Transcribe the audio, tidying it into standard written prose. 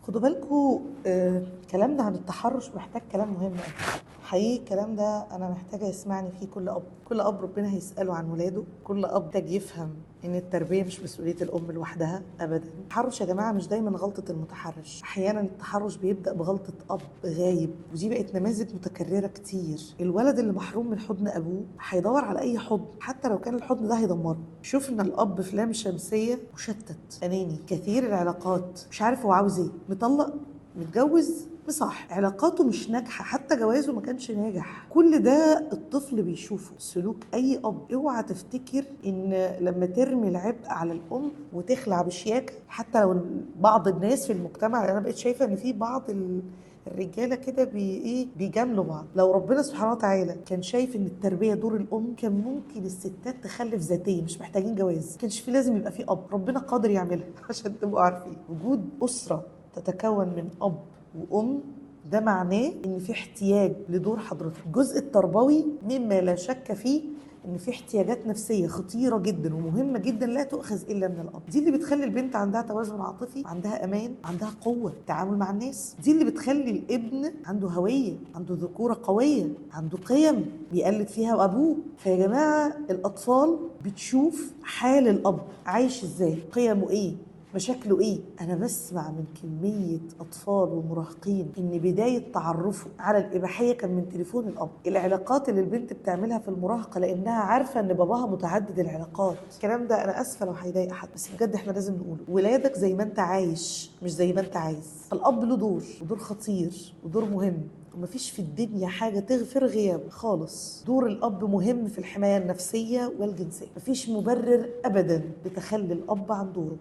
خدوا بالكم، كلامنا عن التحرش محتاج كلام مهم قوي. حقيقي الكلام ده انا محتاجه يسمعني فيه كل اب. كل اب ربنا هيساله عن ولاده، كل اب محتاج يفهم ان التربية مش مسؤولية الام لوحدها ابدا. التحرش يا جماعة مش دايما غلطه المتحرش، احيانا التحرش بيبدا بغلطه اب غايب، ودي بقت نماذج متكررة كتير. الولد اللي محروم من حضن ابوه هيدور على اي حضن، حتى لو كان الحضن ده هيدمره. شفنا الاب في لام شمسية مشتت، اناني، كثير العلاقات، مش عارف هو عاوز ايه، مطلق، متجوز، مصاحب، علاقاته مش ناجحة، حتى جوازه ما كانش ناجح. كل ده الطفل بيشوفه. سلوك اي اب، اوعى تفتكر ان لما ترمي العبء على الام وتخلع بشياكه، حتى لو بعض الناس في المجتمع، انا بقيت شايفه ان في بعض الرجالة كده بيجاملوا بعض. لو ربنا سبحانه وتعالى كان شايف ان التربية دور الام، كان ممكن الستات تخلف ذاتية، مش محتاجين جواز، كانش في لازم يبقى في اب، ربنا قادر يعملها. عشان تبقوا عارفين، وجود اسره تتكون من اب وام ده معناه ان في احتياج لدور حضرتك. الجزء التربوي مما لا شك فيه ان في احتياجات نفسية خطيرة جدا ومهمة جدا لا تؤخذ الا من الاب. دي اللي بتخلي البنت عندها توازن عاطفي، عندها امان، عندها قوة تعامل مع الناس. دي اللي بتخلي الابن عنده هوية، عنده ذكوره قوية، عنده قيم بيقلد فيها ابوه. فيا جماعة الاطفال بتشوف حال الاب عايش ازاي، قيمة ايه، مشاكله ايه. انا بسمع من كمية اطفال ومراهقين ان بداية تعرفه على الاباحية كان من تليفون الاب. العلاقات اللي البنت بتعملها في المراهقة لانها عارفه ان باباها متعدد العلاقات. الكلام ده انا اسفه لو هيضايق حد، بس بجد احنا لازم نقوله. ولادك زي ما انت عايش مش زي ما انت عايز. الاب له دور، ودور خطير، ودور مهم، ومفيش في الدنيا حاجة تغفر غيابه خالص. دور الأب مهم في الحماية النفسية والجنسية، مفيش مبرر أبدا لتخلي الأب عن دوره.